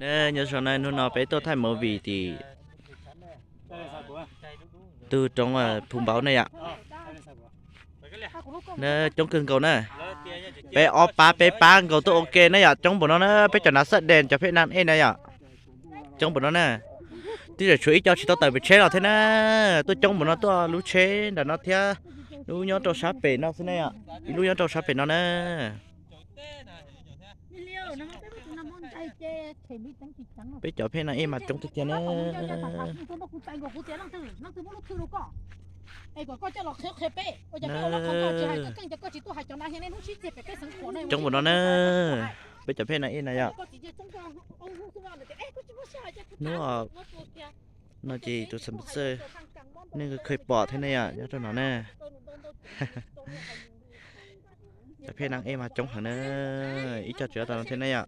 Nyob zoo na, hnub no peb tuaj thaij movie tim tug roob Phu Npauv ne yom. Na coob kawg nkaus na. Peb ob pab peb pab nkaus tuaj ua ke na yom, coob npaum no na, peb cov nav xab dees cov phej nav ej na yom. Coob npaum no na. Twb tseem tshuav ib co tsis tau tawm pem tsheb los thiab na. Tuaj coob npaum no tuaj lub tsheb nram no thiab, lub nyob rau sab pem no xwb na yom, ib lub nyob rau sab pem no na. Peb cov phej nav ej mas coob tiag tiag na. Coob npaum no na, peb cov phej nav ej na yom. Hnub no ces tus xam xaj nej kheev pom thiab ne yom, nyob rau no na. Cov phej nav ej mas coob heev na, ib co tsis tau no thiab ne yom.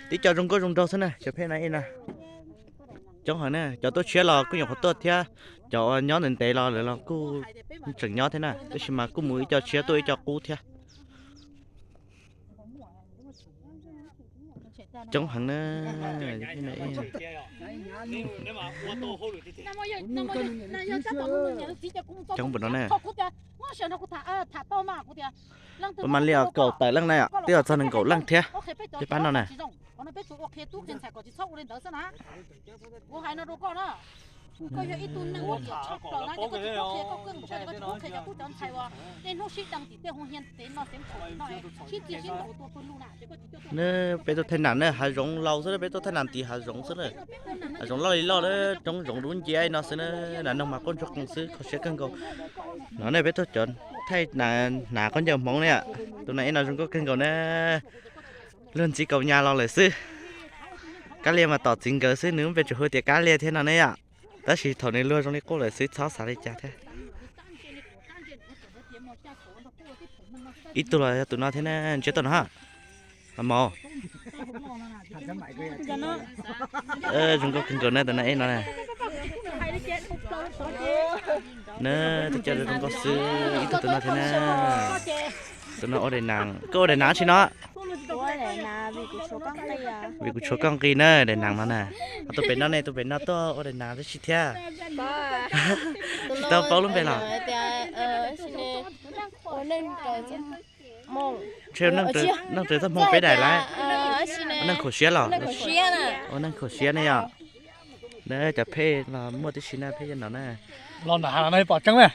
Tib co zoo nkauj zoo nraug xwb na, cov phej nav ej na. Coob heev na, cov tuaj tshiab los kuj nyuam qhuav tuaj thiab, cov uas nyob ntev ntev los lawv los kuj tseem nyob thiab na, tab sis mas kuj mus ib co tshiab tuaj ib co qub thiab. Coob heev na. Coob npaum no na. Pab mam li os kaum tawm leej na, twb yog txog nees nkaum leej thiab, peb pab no na. Ne peb tuaj thaij nas na, hav zoov laus xwb na, peb tuaj thaij nas tim hav zoov xwb na. Hav zoov loj li loj na, roob zoov dub ncia no xwb na, nas noog mas quaj ntsuag qees xwb, kho siab kawg nkaus. No ne peb tuaj cov thaij nas hnav khaub ncaws Hmoob ne yom, tus nas ej no zoo nkauj kawg nkaus na. Luag ntxiv kaus nyas los lawm xwb. Kab Lia mas tom txiv nkawd xwb, nws lub npe tseem hu tias Kab Lia thiab no ne yom. Tab sis thaum nws luag zoo li qub lawm xwb txhob xav li cas thiab. Ib tug los yog tus no thiab na, ntsiab tuaj no ha. Los mos. Zoo nkauj kawg nkaus na tus nas ej no na. Na, tus coj zoo nkauj xwb, ib tug tus no thiab na. Tus no ua daim nas, koj ua daim nas tsi no? Vim kuv tshuav koj nqi na, daim nas no na. Ho tus pem no ne, tus pem no tuaj ua daim nas tab sis thiab. Tsis tau paub lub npe los. Ntshe neej txoj hmoo peb daim lawm. Ua neej khuam siab los? Ua neej khuam siab ne yom. Na cov phej los muaj tib si na, phej yog no na. Los nram hav no pom tseeb na.